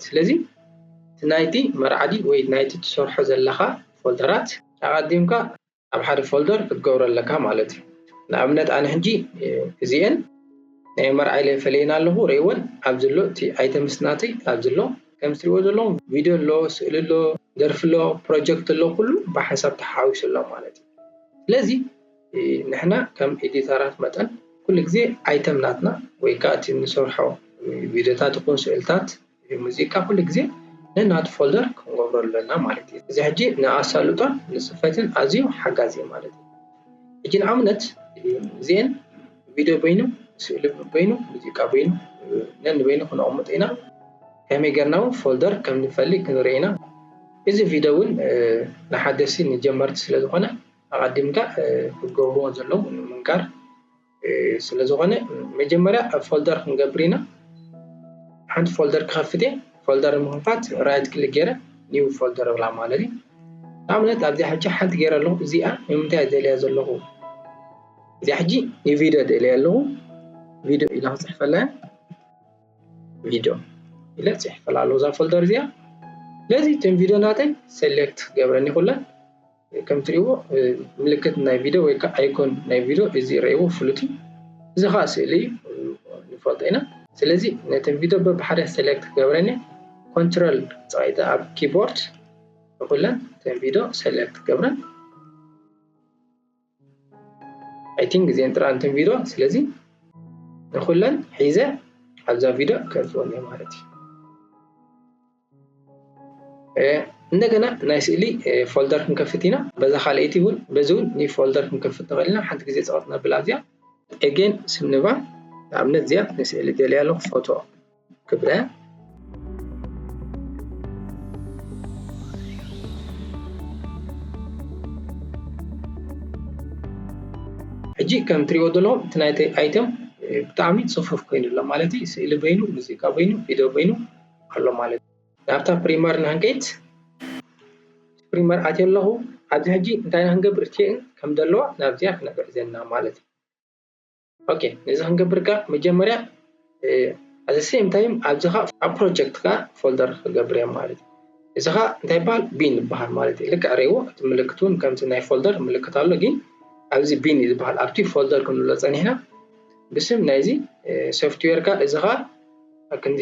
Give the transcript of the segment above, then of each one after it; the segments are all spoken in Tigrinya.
ስለዚ እቲ ናይቲ መርዓዲ ወይ ናይቲ ትሰርሖ ዘለኻ ፎልደራት ኣቐዲምካ ኣብ ሓደ ፎልደር ክትገብሮ ኣለካ ማለት እዩ። ንኣብነት ኣነ ሕጂ እዚአን ናይ መርዓይ ኢለ ፈለየን ኣለኹ። ርእይወን ኣብዚ ኣሎ፣ እቲ ኣይተምስ ናተይ ኣብዚ ኣሎ። ከም ትሪእዎ ዘለኹም ቪድዮ ኣሎ፣ ስእሊ ኣሎ፣ ደርፊ ኣሎ፣ ፕሮጀክት ኣሎ፣ ኩሉ ብሓንሳብ ተሓዊሱ ኣሎ ማለት እዩ። ስለዚ ንሕና ከም ኤዲተራት መጠን ኩሉ ግዜ ኣይተም ናትና ወይ ከዓ እቲ ንሰርሖ ቪድዮታት ይኹን ስእልታት ሙዚቃ ኩሉ ግዜ ነናቱ ፎልደር ክንገብሮ ኣለና ማለት እዩ። እዚ ሕጂ ንኣሳልጦን ንፅፈትን ኣዝዩ ሓጋዚ እዩ ማለት እዩ። ሕጂ ንኣብነት እዚአን ቪድዮ በይኑ፣ ስእሊ በይኑ፣ ሙዚቃ በይኑ ነንበይኑ ክነቕምጥ ኢና። ከመይ ጌርና እውን ፎልደር ከም ንፈሊ ክንርኢ ኢና። እዚ ቪድዮ እውን ንሓደስቲ ንጀመርቲ ስለ ዝኾነ ኣቐዲምካ ክትገብርዎ ዘለዎም ንምንጋር ስለ ዝኾነ መጀመርያ ፎልደር ክንገብር ኢና። ሓንቲ ፎልደር ክኸፍት እየ። ፎልደር ንምኽፋት ራይት ክሊክ ገይረ ኒው ፎልደር እብላ ማለት እዩ። ንኣብነት ኣብዚኣ ሕጂ ሓንቲ ገይረ ኣለኹ። እዚኣ ንምንታይ እየ ደልያ ዘለኹ? እዚኣ ሕጂ ንቪድዮ ደልያ ኣለኹ። ቪድዮ ኢለ ክፅሕፈላ እየ። ቪድዮ ኢለ ፅሕፈላ ኣለኹ እዛ ፎልደር እዚኣ። ስለዚ እተን ቪድዮ ናተይ ሰሌክት ገብረኒ ኩለን ከም ትሪእዎ ምልክት ናይ ቪድዮ ወይ ከዓ ኣይኮን ናይ ቪድዮ እዚ ረእይዎ ፍሉጥ እዩ። እዚ ከዓ ስእሊ እዩ ንፈልጦ ኢና። ስለዚ ነተን ቪድዮ በብሓደ ሰሌክት ክገብረን እየ። ኮንትሮል ፀቒጠ ኣብ ኪቦርድ ንኩለን እተን ቪድዮ ሰሌክት ክገብረን። I think እዚአን ጥራይ እተን ቪድዮ። ስለዚ ንኩለን ሒዘ ኣብዛ ቪድዮ ከእትወን እየ ማለት እዩ። እንደገና ናይ ስእሊ ፎልደር ክንከፍት ኢና። በዛ ካልኣይቲ እውን በዚ እውን ኒ ፎልደር ክንከፍት ንኽእል ኢና። ሓንቲ ግዜ ፀቐጥ ነብል ኣብዚኣ ኤጌን ስም ንባ ንኣብነት እዚኣ ንስእሊ ደልያ ኣለኹ ፎቶ ክብለ ሕጂ ከም ትሪእዎ ዘለኹም እቲ ናይቲ ኣይተም ብጣዕሚ ፅፉፍ ኮይኑ ኣሎ ማለት እዩ። ስእሊ በይኑ፣ ሙዚቃ በይኑ፣ ቪድዮ በይኑ ኣሎ ማለት እዩ። ናብታ ፕሪመር ንክንከይድ ፕሪመር ኣትየ ኣለኹ። ኣብዚ ሕጂ እንታይ ንክንገብር እትየን ከም ዘለዋ ናብዚኣ ክነግዕዘና ማለት እዩ። ኦኬ፣ ነዚ ክንገብር ከ መጀመርያ ኣዘ ሴም ታይም ኣብዚ ከ ኣብ ፕሮጀክት ከ ፎልደር ክገብር እየ ማለት እዩ። እዚ ከ እንታይ ይበሃል? ቢን ይበሃል ማለት እዩ። ልክዕ ርእይዎ እቲ ምልክት እውን ከምቲ ናይ ፎልደር ምልክት ኣሎ፣ ግን ኣብዚ ቢን እዩ ዝበሃል። ኣብቲ ፎልደር ክንብሎ ፀኒሕና ብስም ናይዚ ሶፍትዌር ከ እዚ ከ ኣብ ክንዲ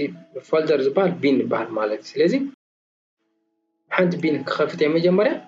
ፎልደር ዝበሃል ቢን ይበሃል ማለት እዩ። ስለዚ ሓንቲ ቢን ክኸፍት እየ መጀመርያ።